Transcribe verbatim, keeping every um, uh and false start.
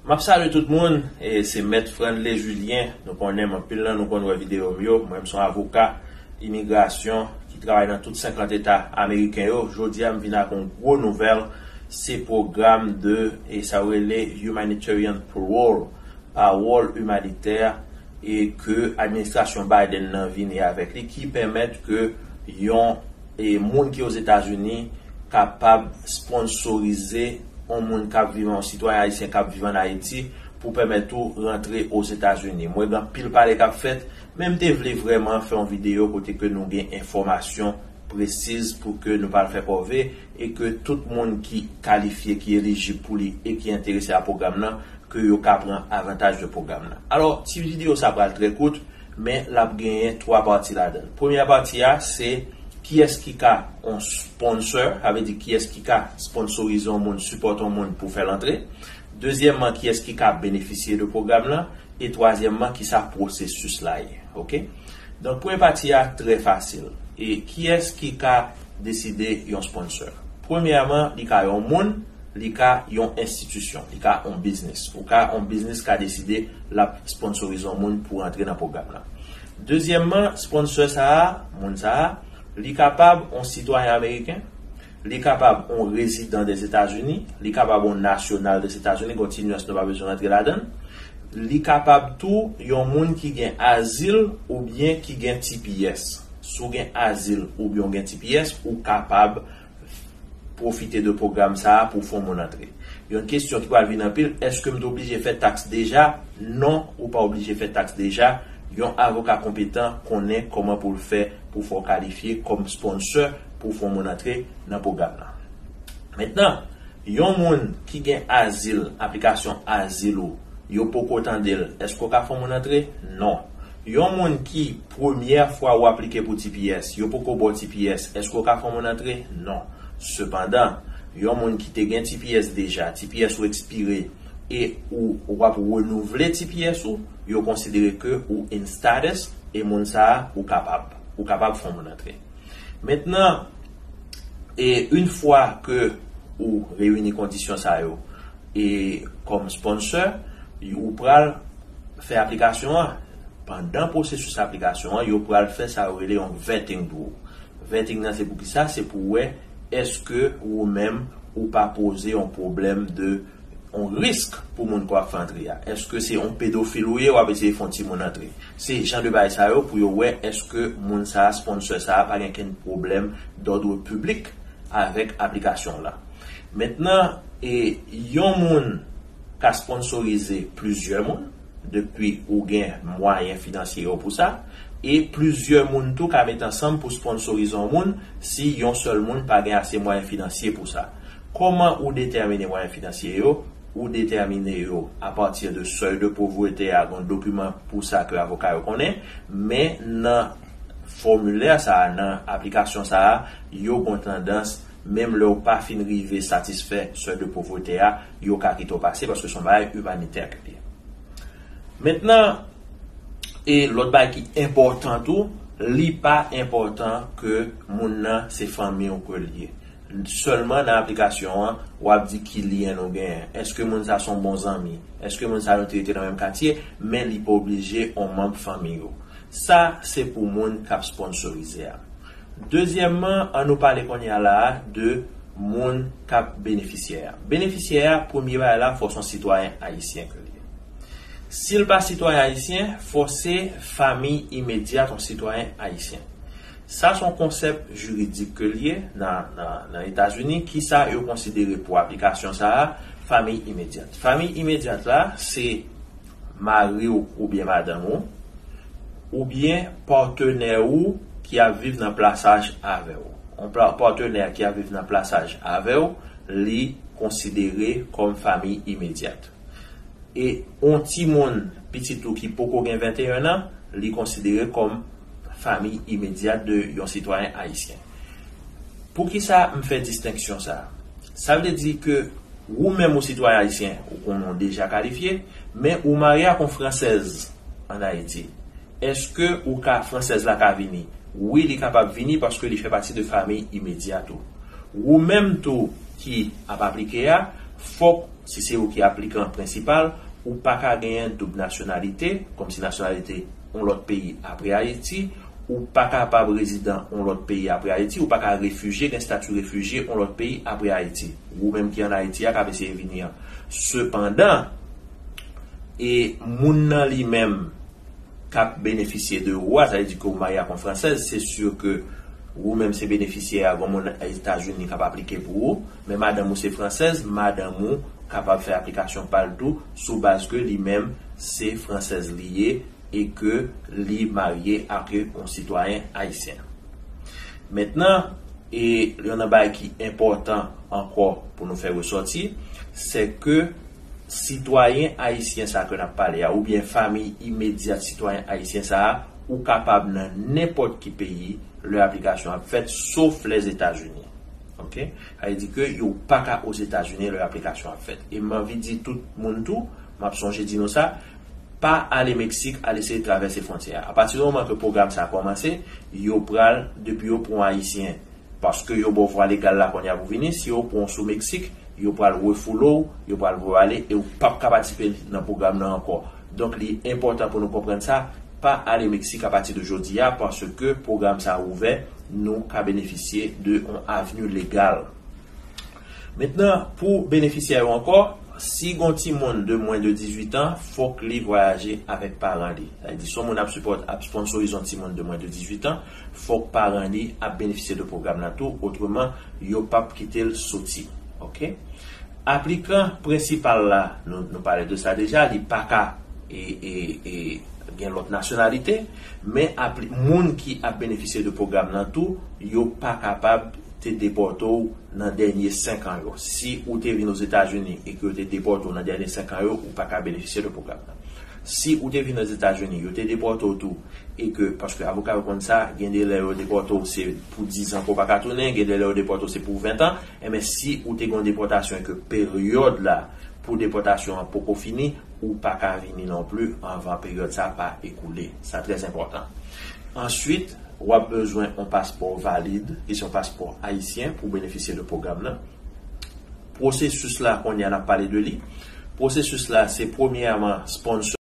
M ap salye tout moun, e se Mèt Franley Julien. Nou konnen m, anpil nan nou konn wè videyo m yo. Mwen, m se yon avoka imigrasyon ki travay nan tout senkant eta ameriken yo. Jodi a, m vin ak yon gwo nouvèl, se pwogram de, e sa yo rele humanitarian parole, pawòl imanitè, e ke administrasyon Biden nan vini avèk li, ki pèmèt ke yon, e moun ki Ozetazini kapab sponsorize yon moun k ap viv, yon sitwayen ayisyen k ap viv ann Ayiti, pou pèmèt ou rantre Ozetazini. Mwen gen anpil pale k ap fèt, men m te vle vrèman fè yon videyo kote ke nou gen enfòmasyon presiz pou ke nou pa al fè kòve, e ke tout moun ki kalifye, ki elijib pou li e ki enterese a pwogram nan, ke yo ka pran avantaj de pwogram nan. Alò, ti videyo sa pral trè kout, men l ap genyen twa pati ladan l. Premyè pati a, se kiyès ki ka yon sponsor, sa vle di kiyès ki ka sponsorize yon moun, sipòte yon moun pou fè l antre. Dezyèmman, kiyès ki ka benefisye de pwogram nan. E twazyèmman, kisa pwosesis la ye. Oke? Donk, premye pati a trè fasil. E kiyès ki ka deside yon sponsor? Premyèman, li ka yon moun, li ka yon enstitisyon, li ka yon biznis. Ou ka yon biznis ka deside l ap sponsorize yon moun pou rantre nan pwogram nan. Dezyèmman, sponsor sa a, moun sa a, li kapab yon sitwayen ameriken, li kapab yon rezidan Dèzetazini, li kapab yon nasyonal Dèzetazini, gen yon ti nyans nou pa bezwen rantre ladan l. Li kapab tou yon moun ki gen azil oubyen ki gen T P S. Si w gen azil oubyen w gen T P S, ou kapab pwofite de pwogram sa a pou fè yon moun antre. Yon kesyon ki pral vin anpil, èske m te oblije fè taks deja? Non, ou pa oblije fè taks deja. Yon avoka konpetan konnen kòman pou l fè pou fè w kalifye kòm sponsor pou fè yon moun antre nan pwogram nan. Mentnan, yon moun ki gen azil, aplikasyon azil ou, yo poko tande l, èske w ka fè yon moun antre? Non. Yon moun ki premyè fwa ou aplike pou T P S, yo poko ba w T P S, èske w ka fè yon moun antre? Non. Sepandan, yon moun ki te gen T P S deja, T P S ou ekspire, e ou, ou ap renouvle T P S ou, yo konsidere ke ou in status, e moun sa a, ou kapab. Ou kapab fè yon moun antre. Mentnan, e yon fwa ke ou reyini kondisyon sa yo, e kòm sponsor, ou pral fè aplikasyon an. Pandan pwosesis aplikasyon an, yo pral fè sa yo rele yon vetting pou ou. Vetting nan se pou kisa? Se pou wè èske ou menm ou pa poze yon pwoblèm de yon risk pou moun ke w ap fè antre a. Èske se yon pedofil ou ye, w ap eseye fè yon timoun antre? Se jan de bagay sa yo pou yo wè èske moun sa a, sponsor sa a, pa gen kenn pwoblèm dòdre piblik avèk aplikasyon w la. Mentnan, e yon moun ka sponsorize plizyè moun, depi ou gen mwayen finansye yo pou sa, e plizyè moun tou ka met ansanm pou sponsorize yon moun si yon sèl moun pa gen ase mwayen finansye pou sa. Kòman ou detèmine mwayen finansye yo? Ou detèmine yo apati de sèy de povrete a, gen yon dokiman pou sa ke avoka yo konnen, men nan fòmilè sa a, nan aplikasyon sa a, yo gen tandans, menm lè w pa fin rive satisfè sèy de povrete a, yo ka kite w pase paske se yon bagay imanitè ke l ye. Mentnan, e lòt bagay ki enpòtan tou, li pa enpòtan ke moun nan se fanmi w ke l ye. Sèlman nan aplikasyon an, w ap di ki lyen nou genyen. Èske moun sa se yon bon zanmi? Èske moun sa nou te rete nan menm katye? Men li pa oblije yon manm fanmi ou. Sa se pou moun k ap sponsorize a. Dezyèmman, an nou pale kounye a la a de moun k ap benefisyè a. Benefisyè a, premye bagay la, fò se yon sitwayen ayisyen ke l ye. Si l pa sitwayen ayisyen, fò se fanmi imedyat yon sitwayen ayisyen. Sa se yon konsèp jiridik ke l ye nan, nan, nan Etazini. Kisa yo konsidere pou aplikasyon sa a? Fanmi imedyat. Fanmi imedyat la, se mari w oubyen madanm ou, oubyen patnè ou ki ap viv nan plasaj avè w. Yon pa-, patnè ki ap viv nan plasaj avè w, li konsidere kòm fanmi imedyat. E yon timoun, pitit ou ki poko gen venteyen an, li konsidere kòm fanmi imedyat de yon sitwayen ayisyen. Poukisa m fè distenksyon sa a? Sa vle di ke ou menm ou sitwayen ayisyen, ou konnen w deja kalifye, men ou marye ak yon fransèz ann Ayiti. Èske ou ka, fransèz la ka vini? Wi, li kapab vini paske li fè pati de fanmi imedyat ou. Ou menm tou ki ap aplike a, Fòk, si se ou ki aplikan prensipal, ou pa ka genyen doub nasyonalite, kòmsi nasyonalite yon lòt peyi apre Ayiti, ou pa kapab rezidan yon lòt peyi apre Ayiti, ou pa ka refijye, gen estati refijye yon lòt peyi apre Ayiti. Ou menm ki ann Ayiti a k ap eseye vini an. Sepandan, e moun nan li menm k ap benefisye de ou a, sa vle di ke ou marye ak yon fransèz, se si ke ou menm se benefisyè a, gon moun Etazini k ap aplike pou ou, men madanm ou se fransèz, madanm ou kapab fè aplikasyon pa l tou, sou baz ke li menm se fransèz li ye e ke li marye ak yon sitwayen ayisyen. Mentnan, e youn nan bagay ki enpòtan ankò pou nou fè resòti, se ke sitwayen ayisyen sa ke n ap pale a, oubyen fanmi imedyat sitwayen ayisyen sa a, ou kapab nan nenpòt ki peyi lè aplikasyon ap fèt, sof Lèzetazini. Ok? Sa vle di ke yo pa ka Ozetazini lè aplikasyon ap fèt. E m anvi di tout moun tou, m ap sonje di nou sa, pa ale Meksik, al eseye travèse fwontyè a. Apati di moman ke pwogram sa a kòmanse, yo pral, depi yo pran Ayisyen, paske yo ba w vwa legal la kounye a pou vini, si yo pran w sou Meksik, yo pral refoule w, yo pral voye w ale, e ou p ap ka patisipe nan pwogram nan ankò. Donk, li enpòtan pou nou konprann sa, pa ale Meksik apati de jodi a, paske pwogram sa a ouvè, nou ka benefisye de yon avni legal. Mentnan, pou benefisyè yo ankò, si gon timoun de mwens de dizuit an, fòk li vwayaje avèk paran li. Sa vle di, si yon moun ap sipòt, ap sponsorize yon timoun de mwens de dizuit an, fòk paran li ap benefisye de pwogram nan tou, otreman, yo p ap kite l soti. Ok? Aplikan prensipal la, nou, nou pale de sa deja, li pa ka e, e, e, gen lòt nasyonalite, men apli, moun ki ap benefisye de pwogram nan tou, yo pa kapab te depòte w nan dènye senk an yo. Si ou te vin Ozetazini e ke yo te depòte w nan dènye senk an yo, ou pa ka benefisye de pwogram nan. Si ou te vin Ozetazini, yo te depòte w tou, e ke, paske avoka yo konn sa, gen de lè yo depòte w se pou diz an ke w pa ka tounen, gen de lè yo depòte w se pou ven an, enben si ou te gen yon depòtasyon e ke peryòd la pou depòtasyon an poko fini, ou pa ka vini non pli anvan peryòd sa pa ekoule. Sa trè enpòtan. Answit, w ap bezwen yon paspò valid, ki se yon paspò ayisyen pou benefisye de pwogram nan. Pwosesis la, kounye a n ap pale de li. Pwosesis la, se premyèman sponsor